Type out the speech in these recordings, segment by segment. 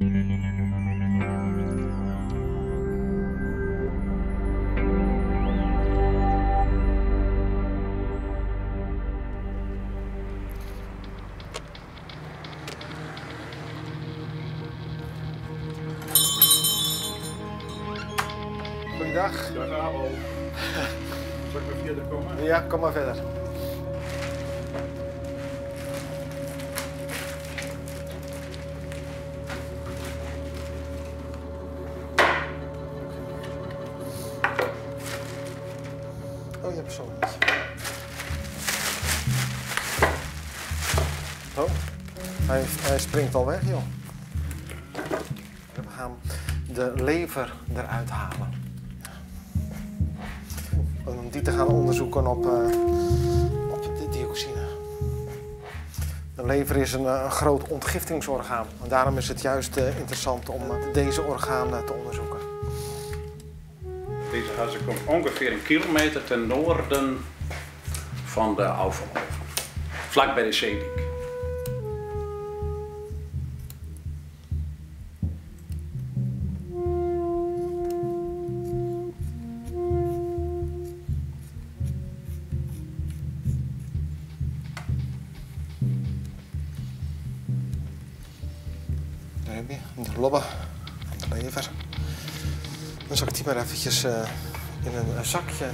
Goeiedag. Dag Abel. Zal ik maar verder komen? Ja, kom maar verder. Oh, je hebt zo'n. Oh, hij springt al weg, joh. We gaan de lever eruit halen. Om die te gaan onderzoeken op de dioxine. De lever is een groot ontgiftingsorgaan. En daarom is het juist interessant om deze organen te onderzoeken. Deze haze komt ongeveer 1 kilometer ten noorden van de afvaloven. Vlak bij de zeedijk. Daar heb je de lobben van de lever. Dan zal ik die maar eventjes in een zakje.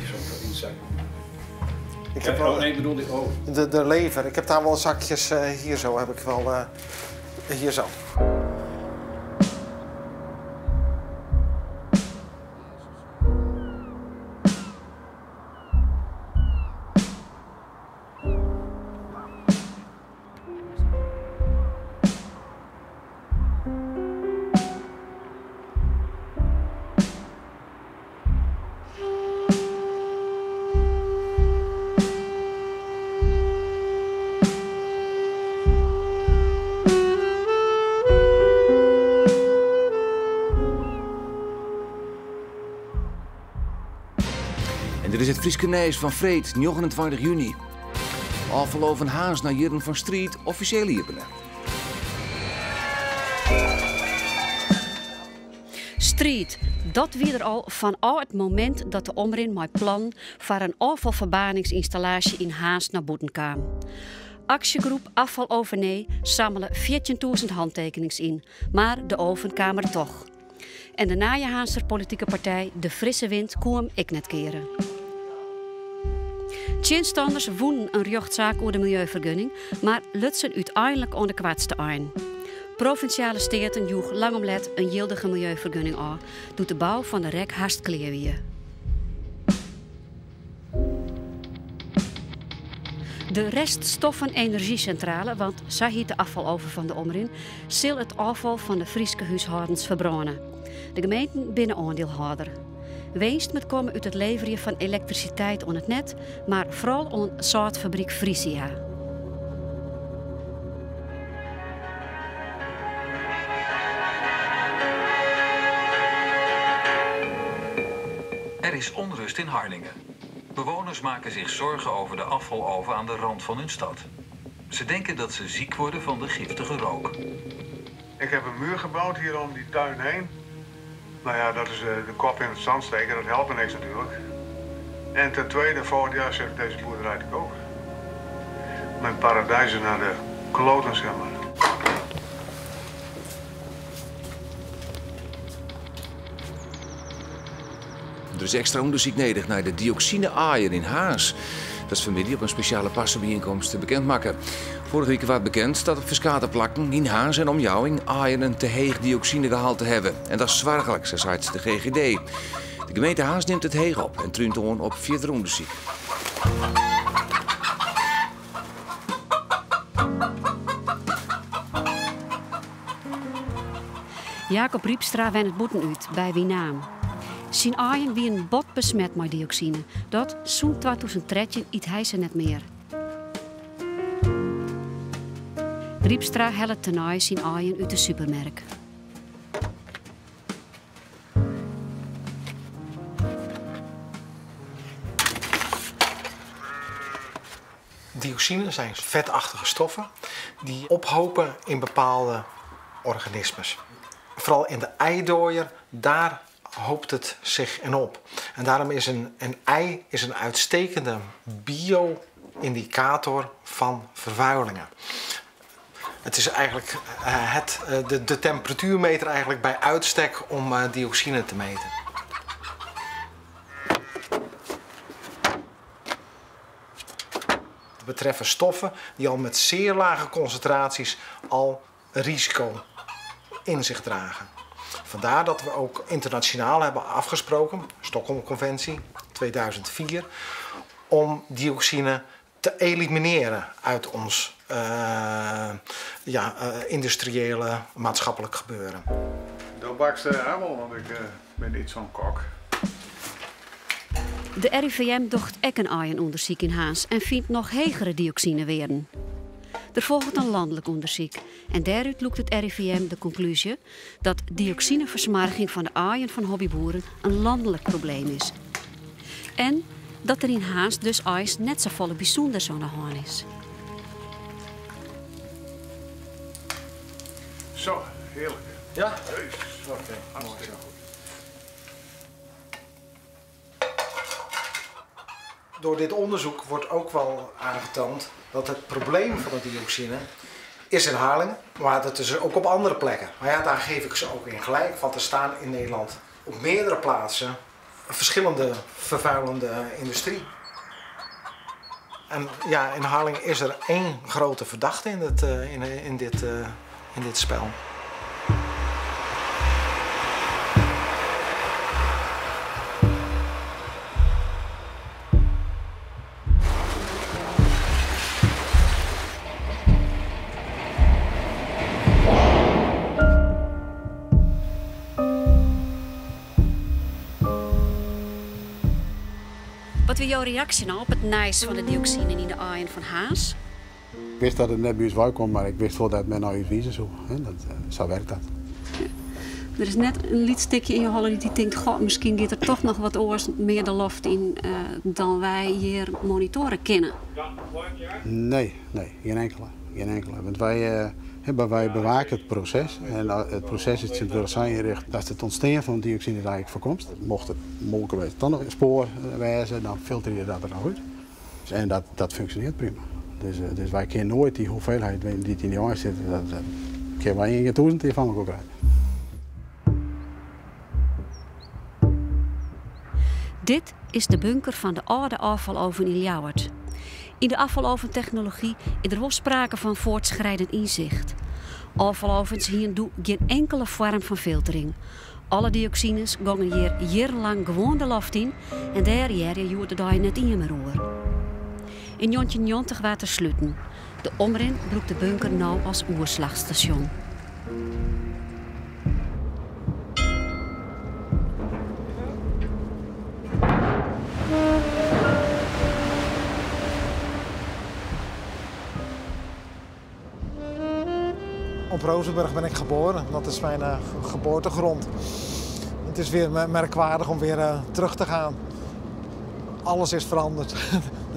Ik heb wel, nee, ik bedoel die oven. De lever. Ik heb daar wel zakjes hier zo. Heb ik wel hier zo. En dit is het Fryske Nijs van Freed, 29 juni. Afvaloven Harns naar Jurgen van Street officieel iepenen. Street, dat wie er al van al het moment dat de Omrin mijn plan voor een afvalverbaningsinstallatie in Harns naar boeten kwam. Actiegroep Afval Overnee samelen 14.000 handtekenings in, maar de oven kwam er toch. En de Najahaanser politieke partij De Frisse Wind kwam ik net keren. Tjinstanders woenen een rjochtzaak over de milieuvergunning, maar lutsen uiteindelijk aan de kwaadste eind. Provinciale steden joeg lang om let een jildige milieuvergunning aan, doet de bouw van de rek haast kleer wie. De reststoffen energiecentrale, want zij hiet de afvaloven van de Omrin, zal het afval van de Frieske huishoudens verbranden. De gemeenten binnen aandeelhouder. Winst moet komen uit het leveren van elektriciteit aan het net, maar vooral aan zoutfabriek Frisia. Er is onrust in Harlingen. Bewoners maken zich zorgen over de afvaloven aan de rand van hun stad. Ze denken dat ze ziek worden van de giftige rook. Ik heb een muur gebouwd hier om die tuin heen. Nou ja, dat is de kop in het zand steken, dat helpt niks natuurlijk. En ten tweede, volgend jaar zet ik deze boerderij te koop. Mijn paradijzen naar de kloten, zeg maar. Er is extra onderzoek nodig naar de dioxine-aaien in Harns. Dat is vanmiddag op een speciale passenbijeenkomst bekendmaken. Vorige week werd bekend dat op verschillende plakken in Harns en omjouwing aaien een te heeg dioxinegehalte hebben. En dat is zwaargelijk, zo zei de GGD. De gemeente Harns neemt het heeg op en trunt on op verder onderzoek. Jacob Riepstra wen het boeten uit bij Winaam. Zijn aaien wie een bot besmet met dioxine. Dat zo'n 2013 eet hij ze net meer. Riepstra helpt tenaai zijn aaien uit de supermarkt. Dioxine zijn vetachtige stoffen die ophopen in bepaalde organismes. Vooral in de eidooier, daar hoopt het zich in op. En daarom is een ei is een uitstekende bio-indicator van vervuilingen. Het is eigenlijk de temperatuurmeter eigenlijk bij uitstek om dioxine te meten. Het betreffen stoffen die al met zeer lage concentraties al risico in zich dragen. Vandaar dat we ook internationaal hebben afgesproken, Stockholmconventie 2004, om dioxine te elimineren uit ons industriële maatschappelijk gebeuren. Dat bakst allemaal, want ik ben niet zo'n kok. De RIVM docht ek een eienonderzoek in Harns en vindt nog hegere dioxineweerden. Er volgt een landelijk onderzoek en daaruit loekt het RIVM de conclusie dat dioxineversmarging van de aaien van hobbyboeren een landelijk probleem is. En dat er in Harns dus ijs net zo volle bijzonders aan de hand is. Zo, heerlijk. Ja? Oké, hartstikke goed. Door dit onderzoek wordt ook wel aangetoond dat het probleem van de dioxine is in Harlingen, maar dat is ook op andere plekken. Maar ja, daar geef ik ze ook in gelijk, want er staan in Nederland op meerdere plaatsen verschillende vervuilende industrie. En ja, in Harlingen is er één grote verdachte in dit spel. Wat was jouw reactie nou op het nijs van de dioxine in de aaien van Harns? Ik wist dat het net bij ons kwam, maar ik wist wel dat men nou iets wist. Zo, hè? Zo werkt dat. Ja. Er is net een lietstikje in je holle die denkt, goh, misschien gaat er toch nog wat oors meer de loft in dan wij hier monitoren kennen. Nee, nee, geen enkele. Geen enkele. Want wij bewaken het proces. En het proces is natuurlijk zo ingericht dat het ontstaan van dioxine eigenlijk voorkomt. Mocht het mogelijk dan nog een spoor wijzen, dan filter je dat er nog uit. En dat functioneert prima. Dus wij kunnen nooit die hoeveelheid die in die oor zit, dat kunnen wij in 1000 van elkaar krijgen. Dit is de bunker van de oude afvaloven in Ljouwert. In de afvaloventechnologie is er wel sprake van voortschrijdend inzicht. Afvalovens hier doen geen enkele vorm van filtering. Alle dioxines gingen hier jarenlang gewoon de loft in en daar jaren de dag net in meer oor. In 1990 werd er sluiten. De Omrin broekt de bunker nou als oerslagstation. Op Rozenburg ben ik geboren. Dat is mijn geboortegrond. Het is weer merkwaardig om weer terug te gaan. Alles is veranderd.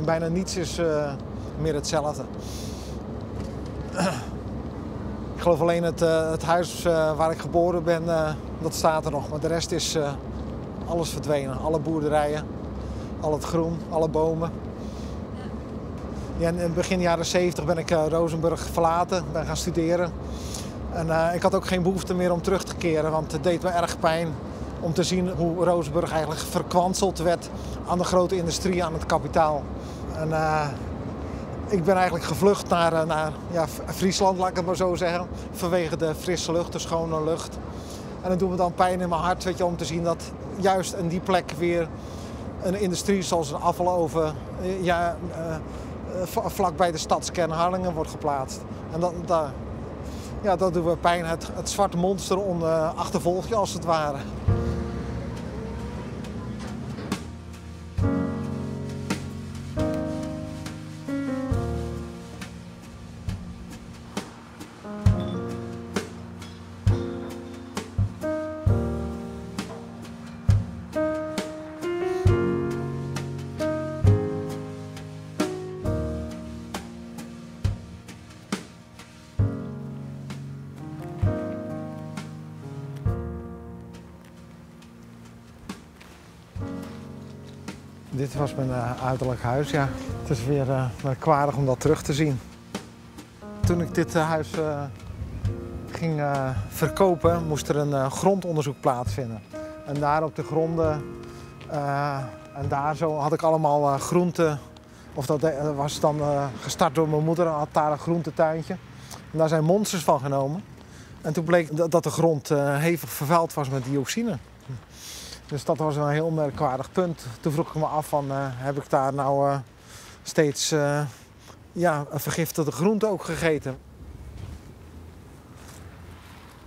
Bijna niets is meer hetzelfde. Ik geloof alleen het huis waar ik geboren ben, dat staat er nog. Maar de rest is alles verdwenen. Alle boerderijen, al het groen, alle bomen. Ja, in begin jaren 70 ben ik Rozenburg verlaten, ben gaan studeren. En ik had ook geen behoefte meer om terug te keren, want het deed me erg pijn om te zien hoe Rozenburg eigenlijk verkwanseld werd aan de grote industrie, aan het kapitaal. En ik ben eigenlijk gevlucht naar Friesland, laat ik het maar zo zeggen, vanwege de frisse lucht, de schone lucht. En dat doet me dan pijn in mijn hart, weet je, om te zien dat juist in die plek weer een industrie zoals een afvaloven, vlak bij de stadskern Harlingen wordt geplaatst. En dat doet me pijn. Het zwarte monster achtervolg je als het ware. Dit was mijn uiterlijk huis, ja. Het is weer merkwaardig om dat terug te zien. Toen ik dit huis ging verkopen, moest er een grondonderzoek plaatsvinden. En daar op de gronden, en daar zo had ik allemaal groenten. Of dat was dan gestart door mijn moeder, had daar een groentetuintje. En daar zijn monsters van genomen. En toen bleek dat de grond hevig vervuild was met dioxine. Dus dat was een heel merkwaardig punt. Toen vroeg ik me af van, heb ik daar nou steeds ja, vergiftigde groenten ook gegeten?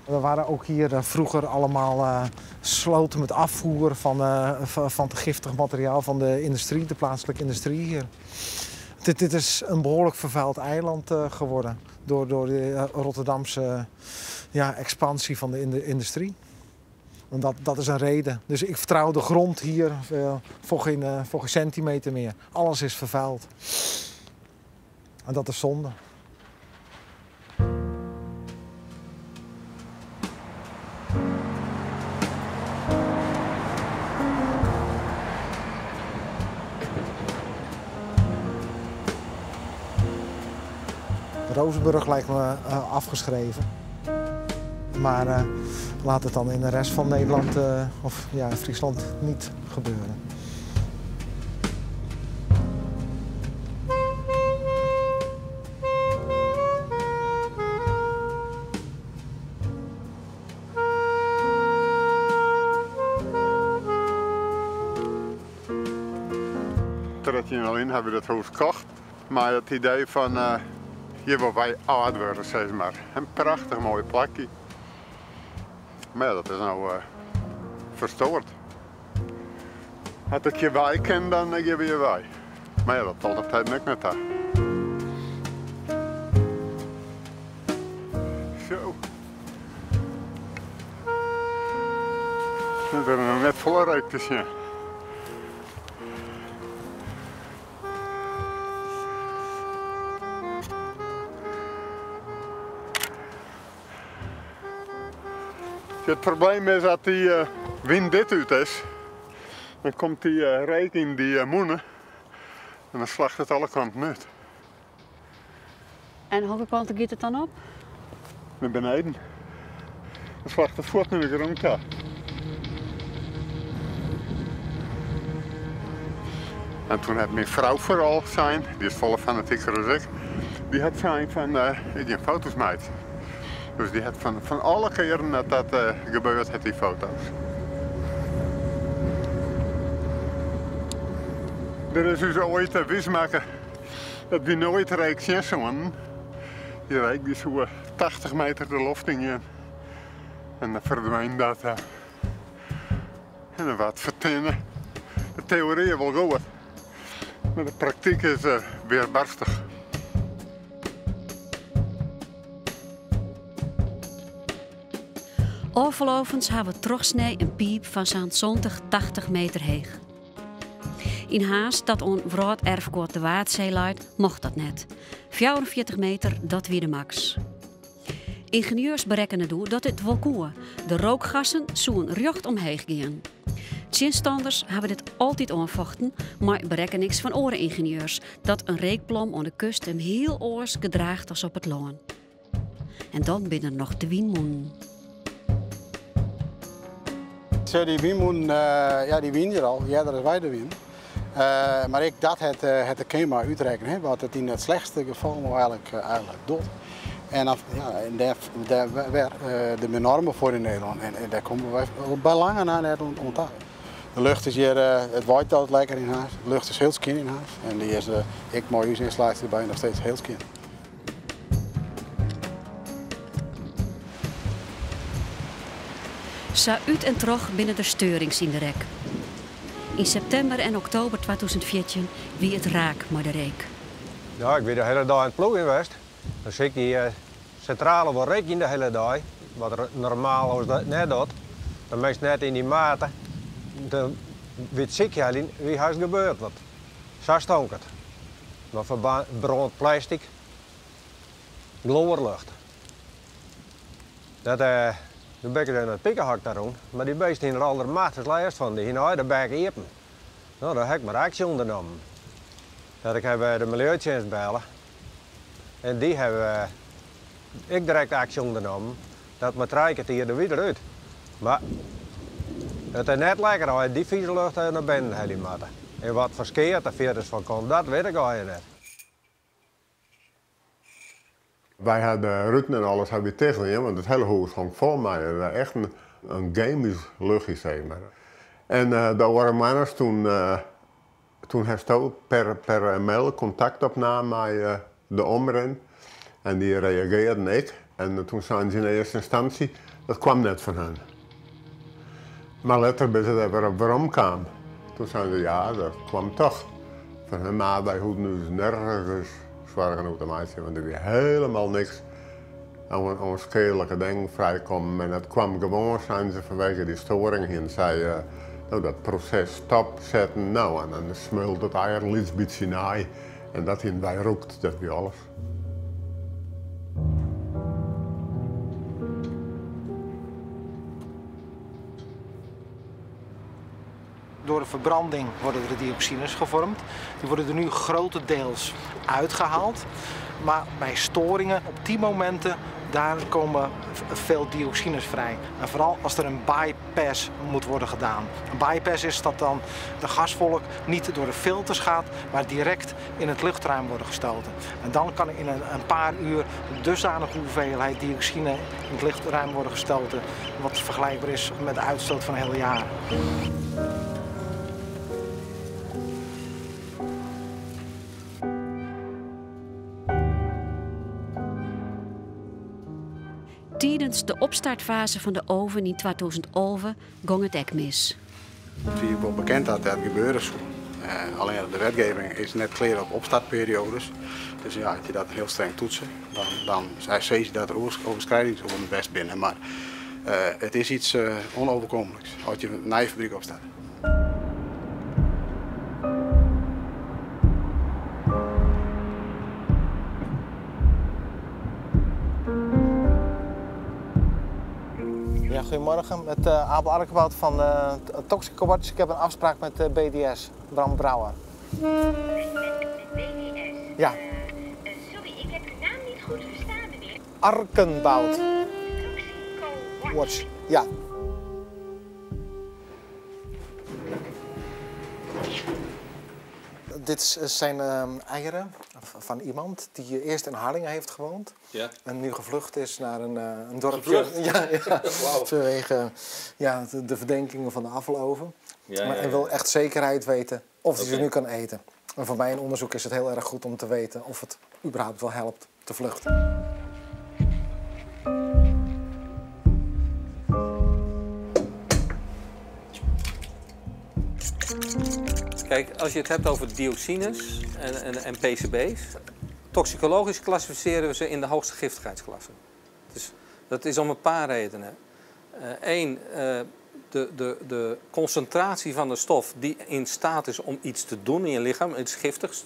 Er waren ook hier vroeger allemaal sloten met afvoer van het giftig materiaal van de industrie, de plaatselijke industrie hier. Dit is een behoorlijk vervuild eiland geworden door de Rotterdamse, ja, expansie van de industrie. En dat is een reden. Dus ik vertrouw de grond hier voor geen centimeter meer. Alles is vervuild. En dat is zonde. Rozenburg lijkt me afgeschreven. Maar laat het dan in de rest van Nederland of ja, in Friesland niet gebeuren. In hebben we dat huis gekocht. Maar het idee van hier waar wij oud worden, zeg maar. Een prachtig mooi plakje. Maar ja, dat is nou verstoord. Als ik je wij ken, dan geef je wij. Maar ja, dat valt op tijd niks met daar. Zo. We hebben nog net volle reuk te zien. Het probleem is dat die wind dit uit is, dan komt die reek in die moenen en dan slacht het alle kanten uit. En hoeveel kanten gaat het dan op? Naar beneden. Dan slacht het voort naar de grond. Ja. En toen had mijn vrouw vooral zijn, die is volle fanatieker als ik, die had zijn van ik heb foto's maakt. Dus die had van alle keren dat dat gebeurt, had die foto's. Er is dus ooit een wismaker dat we nooit reek zien zo'n. Die reek die zo 80 meter de loft in. En dan verdween dat. En dan wat vertinnen. De theorie is wel goed, maar de praktijk is weerbarstig. Afvalovens hebben trochsnee een piep van zo'n 70, 80 meter heeg. In Harns, dat on wrâlderfgoed de Waadsee leit, mocht dat net. 44 meter, dat wie de max. Ingenieurs berekenen doe dat het wel koe. De rookgassen zoen rjocht omheeg gaan. Tsjinstanders hebben dit altijd aanvochten, maar berekken niks van oren-ingenieurs dat een reekplom aan de kust hem heel oors gedraagt als op het loon. En dan binnen nog de windmoen. Die windmoen, ja, die wien er al, ja, dat is wij de wien. Maar ik dat het de KEMA uitrekenen, hè, wat het in het slechtste geval nou eigenlijk doet. En dan, ja, en daar de normen voor in Nederland. En daar komen wij bij lange na net ont. De lucht is hier, het waait altijd lekker in huis. De lucht is heel skin in huis. En die is, ik mooi huis installatie erbij nog steeds heel skin. Sa uit en trog binnen de steurings in de rek. In september en oktober 2014 wie het raak maar de reek. Ja, ik ben de hele dag aan het ploegen geweest. Dan zie ik die centrale wel reek in de hele dag. Wat er normaal is dat net dat. Dan meest net in die maten. Dan weet ik ja wie huis gebeurt wat. Zo stonk het. Maar verbrand plastic, gloorlucht. Dat de bekken zijn het pikkenhak daarom, maar die beesten in er allermachtigst last van, die gingen de bek eten. No, dan ha ik mar aksje ûndernommen. Dat ik ha de miljeutsjinst belle. En dy hawwe ek direkt aksje ûndernommen. Dat mei trije kertier der wie út. Mar it is net lekker as je dy fize lucht nei binnen helje moatte. En wat foar skea der fierders fan komt, dat wit ik allegear net. Wy ha de ruten en alles ha wy ticht dien, want it hiele hûs hong fol mei echt in, in gemysk luchtje, sis mar. En de oare moarns toen, toen hasto per mail kontakt opnaam mei de Omrin en dy reagearren ek. En toen seinen se yn earste ynstânsje, dat kaam net fan harren. Mar letter binne se der wer op weromkaam. Toen seinen se, ja, dat kaam toch fan harren. Mar wy hoegden ús nergens soargen oer te meitsjen, want der wie hielendal niks oan skealike dingen frijkommen. En dat kaam gewoan, seinen se, fanwege dy stoaring hiene sy no, dat proses stopsetten. No, en dan smeult it eier in lyts bytsje nei. En dat hiene wy rûkt, dat wie alles. Door de verbranding worden er dioxines gevormd. Die worden er nu grotendeels uitgehaald. Maar bij storingen op die momenten, daar komen veel dioxines vrij. En vooral als er een bypass moet worden gedaan. Een bypass is dat dan de gaswolk niet door de filters gaat, maar direct in het luchtruim worden gestoten. En dan kan in een paar uur een dusdanige hoeveelheid dioxine in het luchtruim worden gestoten, wat vergelijkbaar is met de uitstoot van een heel jaar. Tidens de opstartfase fan de oven yn 2011 gong it ek mis. It wie wol bekend dat dat gebeure soe. Allinnich de wetgeving is net klear op opstartperioades. Dus ja, as je dat hiel streng toetse, dan sizze se dat der oerskridings oan west binne. Mar it is yts ûnoverkomliks as je in nije fabryk opstarte. Ja, goedemorgen. Met Abel Arkenbout van Toxico Watch. Ik heb een afspraak met BDS, Bram Brouwer. Met BDS? Ja. Sorry, ik heb uw naam niet goed verstaan, meneer. Arkenbout. Toxico Watch, ja. Dit zijn eieren van iemand die eerst in Harlingen heeft gewoond. En nu gevlucht is naar een dorpje. Gevlucht? Ja, ja. Wauw. Vanwege, ja, de verdenkingen van de afvaloven. Maar hij wil echt zekerheid weten of hij ze nu kan eten. En voor mij in onderzoek is het heel erg goed om te weten of het überhaupt wel helpt te vluchten. Kijk, als je het hebt over dioxines en PCB's, toxicologisch klassificeren we ze in de hoogste giftigheidsklasse. Dus dat is om een paar redenen. Eén, de concentratie van de stof die in staat is om iets te doen in je lichaam, iets giftigs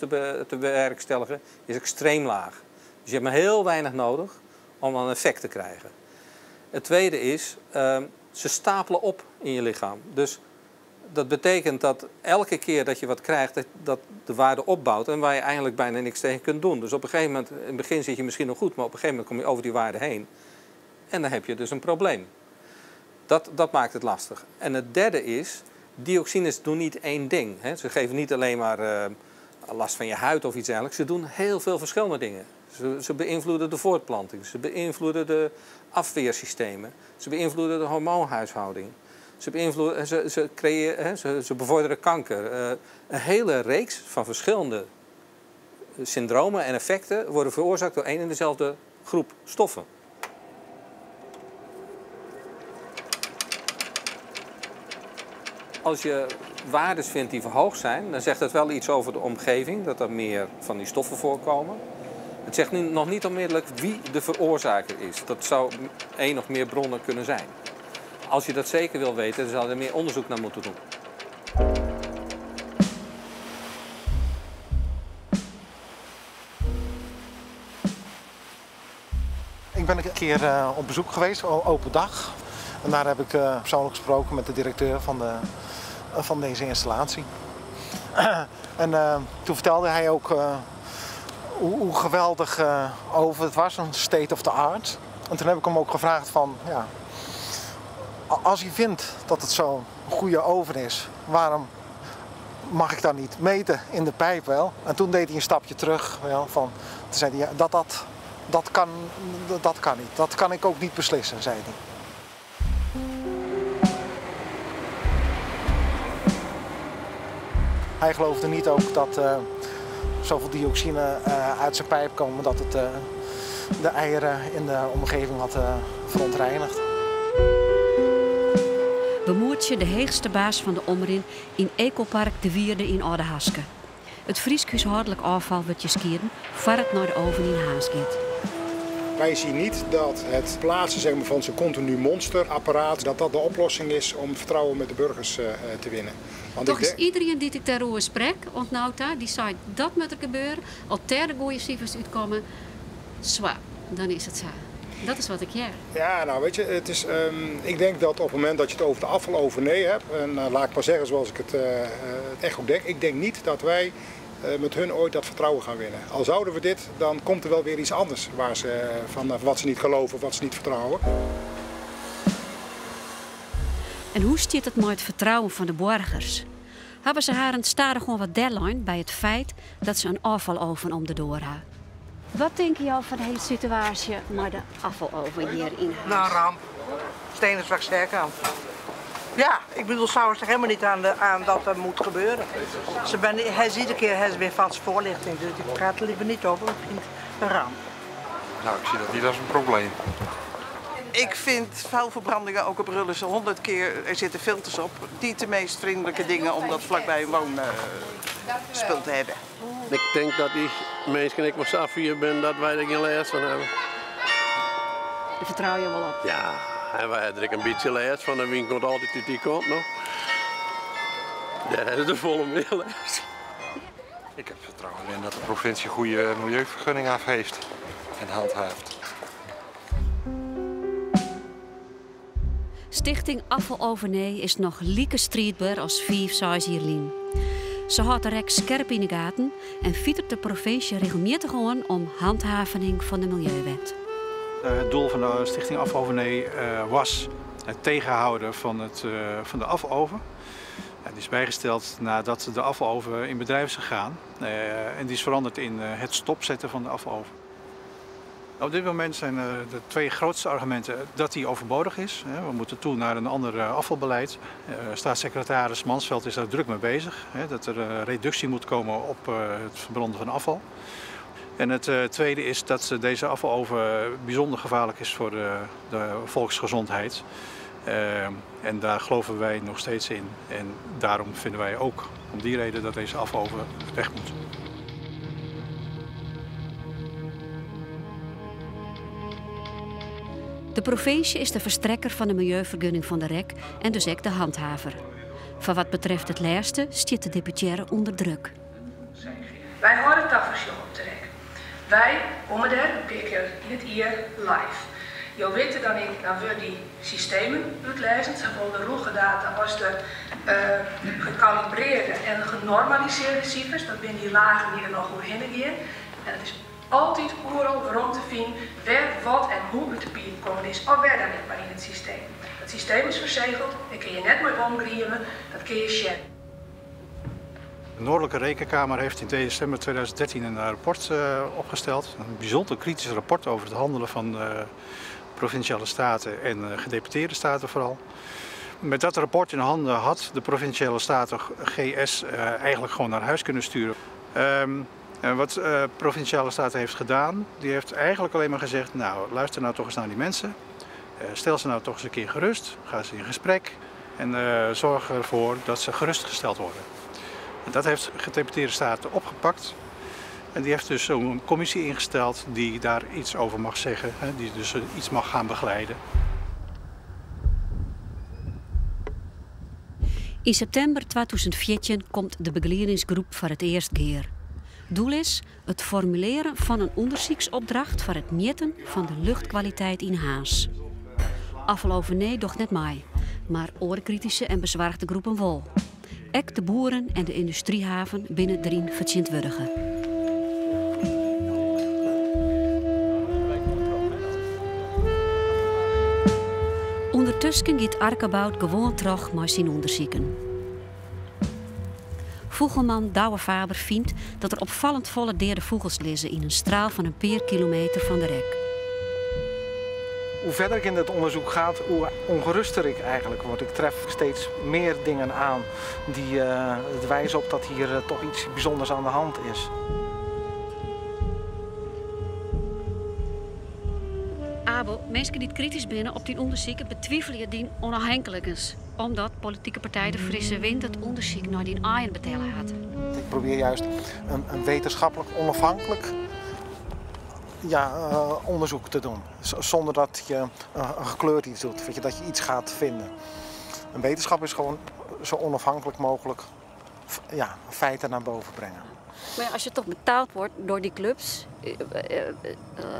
te bewerkstelligen, is extreem laag. Dus je hebt maar heel weinig nodig om een effect te krijgen. Het tweede is, ze stapelen op in je lichaam. Dus dat betekent dat elke keer dat je wat krijgt, dat de waarde opbouwt en waar je eigenlijk bijna niks tegen kunt doen. Dus op een gegeven moment, in het begin zit je misschien nog goed, maar op een gegeven moment kom je over die waarde heen. En dan heb je dus een probleem. Dat maakt het lastig. En het derde is, dioxines doen niet één ding. Hè. Ze geven niet alleen maar last van je huid of iets dergelijks. Ze doen heel veel verschillende dingen. Ze beïnvloeden de voortplanting, ze beïnvloeden de afweersystemen, ze beïnvloeden de hormoonhuishouding. Ze beïnvloeden, ze, ze creëren, hè, ze, ze bevorderen kanker. Een hele reeks van verschillende syndromen en effecten worden veroorzaakt door één en dezelfde groep stoffen. Als je waardes vindt die verhoogd zijn, dan zegt dat wel iets over de omgeving, dat er meer van die stoffen voorkomen. Het zegt nu nog niet onmiddellijk wie de veroorzaker is. Dat zou één of meer bronnen kunnen zijn. Als je dat zeker wil weten, dan zou je er meer onderzoek naar moeten doen. Ik ben een keer op bezoek geweest, open dag. En daar heb ik persoonlijk gesproken met de directeur van deze installatie. En toen vertelde hij ook hoe geweldig oven het was, een state of the art. En toen heb ik hem ook gevraagd van, ja, als hij vindt dat het zo'n goede oven is, waarom mag ik dan niet meten in de pijp wel? En toen deed hij een stapje terug, wel, van, toen zei hij, ja, dat kan niet, dat kan ik ook niet beslissen, zei hij. Hij geloofde niet ook dat zoveel dioxine uit zijn pijp kwam, dat het de eieren in de omgeving had verontreinigd. We moetsje de heechste baas fan de Omrin yn Ecopark De Wierde yn Aldehaske. It Frysk húshâldlik ôffal wurdt hjir skieden foar it nei de oven yn Harns giet. Wij zien niet dat het plaatsen, zeg maar, van zo'n continu monsterapparaat, dat dat de oplossing is om vertrouwen met de burgers te winnen. Want Toch ik is denk iedereen die ik daarover spreek, ontnauwt daar, die zei dat moet er gebeuren. Als daar de goede cijfers uitkomen, zwaar, dan is het zo. Dat is wat ik heb. Ja, nou weet je, het is, ik denk dat op het moment dat je het over de afvaloven nee hebt, en laat ik maar zeggen zoals ik het echt ook denk, ik denk niet dat wij met hun ooit dat vertrouwen gaan winnen. Al zouden we dit, dan komt er wel weer iets anders waar ze van wat ze niet geloven of wat ze niet vertrouwen. En hoe zit het met het vertrouwen van de burgers? Hebben ze haar een stadig gewoon wat deadline bij het feit dat ze een afvaloven om de door hebben? Wat denk je al van de hele situatie met de afvaloven hier in huis? Nou, ramp. Stenen straks sterk aan. Ja, ik bedoel, ze houden zich helemaal niet aan dat er moet gebeuren. Hij is iedere keer, hij is weer valse voorlichting, dus ik praat er liever niet over, want ik vind het een ramp. Ik zie dat niet als een probleem. Ik vind vuilverbrandingen, ook al brullen ze 100 keer, er zitten filters op, niet de meest vriendelijke dingen om dat vlakbij een woonspul te hebben. Ik denk dat die mensen, ik maar zo vier ben, dat wij er geen last van hebben. Daar vertrouw je wel op? Ja, en wij hebben er een beetje last van en wie komt altijd uit die kant nog. Daar hebben ze de volle meer last. Ik heb vertrouwen in dat de provincie goede milieuvergunning afgeeft en handhaaft. Stichting Afvaloven Nee is noch like striidber as 5, 6 jier lyn. Se hâldt de rek skerp yn de gaten en fitert de provinsje regelmjittich oan om handhavening fan de Milieuwet. Het doel van de Stichting Afvaloven Nee was het tegenhouden van de afvaloven. Ja, die is bijgesteld nadat de afvaloven in bedrijf is gegaan. En die is veranderd in het stopzetten van de afvaloven. Op dit moment zijn de twee grootste argumenten dat die overbodig is. We moeten toe naar een ander afvalbeleid. Staatssecretaris Mansveld is daar druk mee bezig. Dat er reductie moet komen op het verbranden van afval. En het tweede is dat deze afvaloven bijzonder gevaarlijk is voor de volksgezondheid. En daar geloven wij nog steeds in. En daarom vinden wij ook om die reden dat deze afvaloven weg moet. De provinsje is de verstrekker van de milieuvergunning van de rek en dus ook de handhaver. Voor wat betreft het laatste zit de deputaire onder druk. Wij houden tafereel op de rek. Wij komen er een paar keer in het jaar live. Je weet dan ik, dan worden die systemen uitlezen, zowel de ruwe data als de gekalibreerde en genormaliseerde cijfers. Dat zijn die lagen die er nog doorheen gaan. En het is altijd overal rond te vinden waar, wat en hoe het te piep komen is, of waar dan niet maar in het systeem. Het systeem is verzegeld, daar kun je net mee omgrieven, dat kun je share. De Noordelijke Rekenkamer heeft in december 2013 een rapport opgesteld. Een bijzonder kritisch rapport over het handelen van provinciale staten en gedeputeerde staten vooral. Met dat rapport in handen had de provinciale staten GS eigenlijk gewoon naar huis kunnen sturen. En wat provinciale staten heeft gedaan, die heeft eigenlijk alleen maar gezegd, nou luister nou toch eens naar die mensen. Stel ze nou toch eens een keer gerust, ga ze in gesprek en zorg ervoor dat ze gerustgesteld worden. En dat heeft gedeputeerde staten opgepakt. En die heeft dus zo'n commissie ingesteld die daar iets over mag zeggen, hè, die dus iets mag gaan begeleiden. In september 2014 komt de begeleidingsgroep voor het eerst keer. Doel is het formuleren van een onderzoeksopdracht voor het meten van de luchtkwaliteit in Harns. Afvaloven Nee docht net mij, maar oorkritische en bezwaarde groepen wel. Ek de boeren en de yndustryhaven binne deryn fertsjintwurdige. Undertusken giet Arkenbout gewoan troch mei syn ûndersiken. Fûgelman Douwe Faber fynt dat der opfallend folle deade fûgels lizze yn in straal fan in pear kilometer fan de rek. Hoe verder ik in het onderzoek gaat, hoe ongeruster ik eigenlijk word. Ik tref steeds meer dingen aan die uh, het wijzen op dat hier uh, toch iets bijzonders aan de hand is. Abel, minsken dy't kritysk binne op dyn ûndersyk betwivelje dyn ûnôfhinklikens. Omdat politike partij De Frisse Wind it ûndersyk nei dyn aaien betelle hat. Ik probeer juist een wetenschappelijk onafhankelijk ja, onderzoek te doen. Zonder dat je een gekleurd iets doet, weet je, dat je iets gaat vinden. Een wetenschap is gewoon zo onafhankelijk mogelijk ja, feiten naar boven brengen. Maar ja, als je toch betaald wordt door die clubs,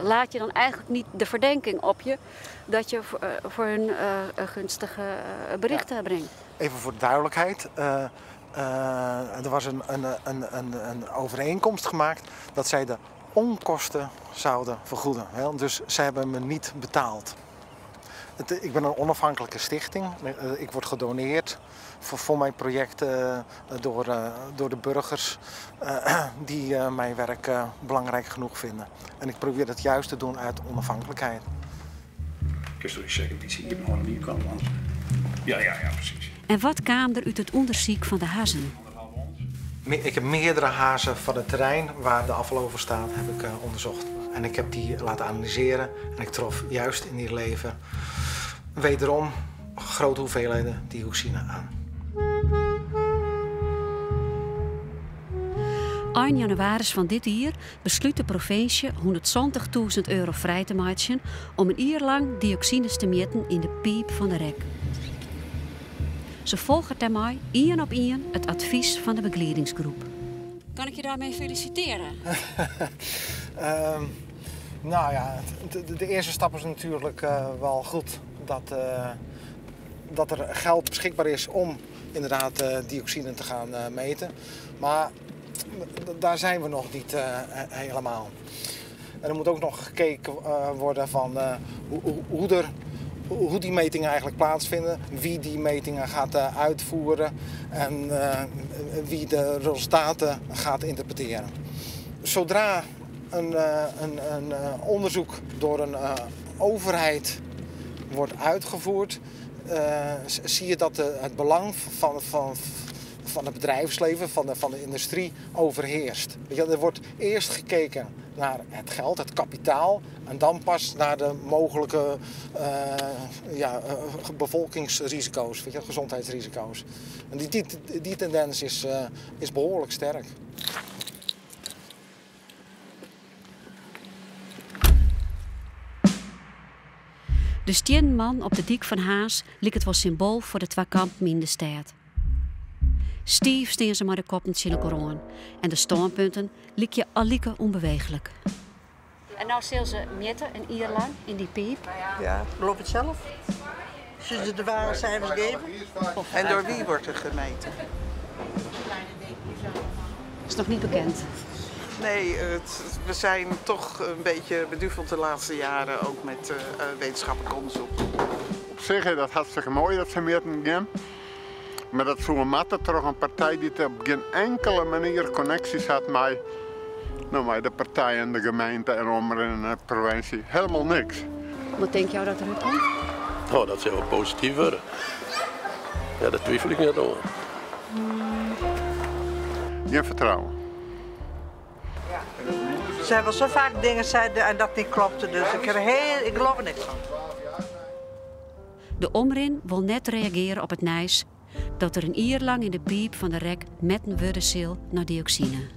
laat je dan eigenlijk niet de verdenking op je dat je voor hun gunstige berichten ja. brengt? Even voor de duidelijkheid. Er was een overeenkomst gemaakt dat zij de onkosten zouden vergoeden. Hè? Dus zij hebben me niet betaald. Ik ben een onafhankelijke stichting. Ik word gedoneerd voor mijn projecten door de burgers die mijn werk belangrijk genoeg vinden. En ik probeer dat juist te doen uit onafhankelijkheid. Kun je zeggen, die zie je nog niet kan. Ja, ja, ja, precies. En wat kwam er uit het onderzoek van de hazen? Ik heb meerdere hazen van het terrein waar de afvaloven staat, heb ik onderzocht. En ik heb die laten analyseren en ik trof juist in die lever wederom grote hoeveelheden dioxine aan. Ein jannewaris fan dit jier beslút de provinsje 170.000 euro frij te meitsjen om in jier lang dioxines te mjitten yn de piip fan de rek. Se folget dêrmei ien op ien it advys fan de begeliedingsgroep. Kan ik je daarmee feliciteren? Nou ja, de eerste stap is natuurlijk wel goed dat er geld beschikbaar is om inderdaad dioxine te gaan meten. Maar daar zijn we nog niet helemaal. En er moet ook nog gekeken worden van hoe die metingen eigenlijk plaatsvinden, wie die metingen gaat uitvoeren en wie de resultaten gaat interpreteren. Zodra een onderzoek door een overheid wordt uitgevoerd, zie je dat het belang van het bedrijfsleven, van de industrie overheerst. Weet je, er wordt eerst gekeken naar het geld, het kapitaal, en dan pas naar de mogelijke bevolkingsrisico's, weet je, gezondheidsrisico's. En die tendens is behoorlijk sterk. De stienman op de dyk fan Harns liket wol symboal foar de twa kampen yn de stêd. Stiif stean se mei de koppen tsjin elkoar oan en de stânpunten lykje allike ûnbeweechlik. En no sille se mjitte in jier lang yn dy piip. Ja, geloof het zelf. Zullen ze de ware cijfers geven? En door wie wordt er gemeten? Is nog niet bekend. Nee, we zijn toch een beetje beduveld de laatste jaren, ook met wetenschappelijk onderzoek. Op zich is dat hartstikke mooi dat ze mjitten gean. Maar dat soe moatte troch in partij dy't op gjin inkelde manier connecties hat mei de partij en de gemeente en Omrin en de provinsje. Helemaal niks. Wat tinke jo dat derút komt? Oh, dat sil wel posityf wurde. Ja, dêr twivelje ik net oan. Gjin fertrouwen. Ze hebben zo vaak dingen zeiden en dat niet klopte, dus ik geloof er niks van. De Omrin wol net reagearje op it nijs dat der in jier lang yn de piip fan de rek metten wurde sil nei dioxine.